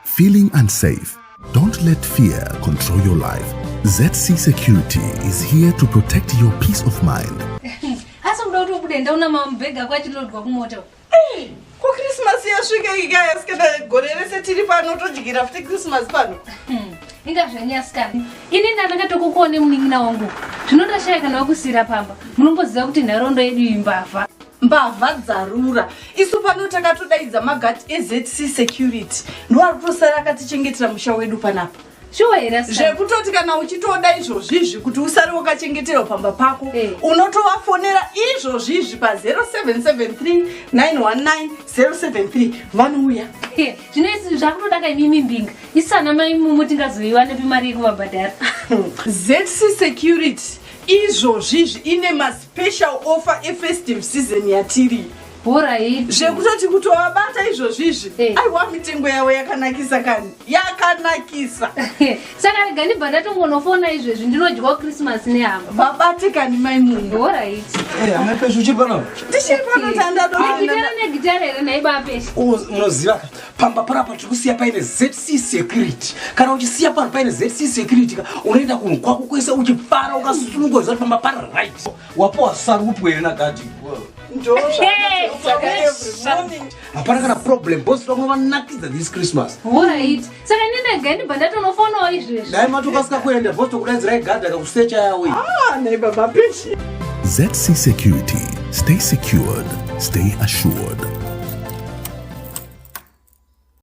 Feeling unsafe? Don't let fear control your life. ZC Security is here to protect your peace of mind. Asi kuda kuti ubude ndaona mabhegi ako achilodwa kumota. Ko Christmas yasvika ikaya sikana gore rese tiri pano todyira futi Christmas pano. Inga zvenyu asikana. Ini ndandakatokukuone munin'ina wangu. Zvino ndashaya kana wakusiira pamba. Munomboziva kuti nharaunda yedu imbavha. Mbavha dzarura. Isu pano takatodaidza magadhi eZC Security. Ndiwo ari kutosara akatichengetera musha wedu panapa. Shuwa here asikana? Zvekutoti kana uchitoda izvozvizvi kuti usare wakachengeterwa pamba pako Eh. unotovafonera izvozvizvi pa 0773 919 073 vanouya. Zvino isi zvakutoda ka imimi mbinga. Isu ana mai mumu tingazoiwanepi mari yekuvabhadhara? ZC Security izvozvizvi ine maspecial offer efestive season yatiri. Horaiti. Zvekutoti kutovabata izvozvizvi Eh. aiwa mitengo yavo yakanakisa kani yakanakisa. Saka rega ndibva ndatongonofona izvezvi ndinodyawo Christmas nehama. Vabate kani mai mungu. Horaiti. Eh, amai Peshu uchiri pano? Ndichiri pano tandado. Negitara negitara here nhai baPeshu? Munoziva ka, pamba panapa tiri kusiya paine ZC Security. Kana uchisiya pano paine ZC Security ka, unoenda kunhu kwako kwese uchifara ukasununguka uchiziva kuti pamba pari right. Wapuwa sarupu here nagadhi? Ndozvakatosaka every morning. Hapana kana problem, boss vanakidza this Christmas. Horaiti. Saka ndinega ndibva ndatonofonawo izvezvi. Dai matokasika kuenda, boss tokudaidzirai gadhi akakusecha yawe. Ah, nhai baba Peshu. ZC Security. Stay secured. Stay assured.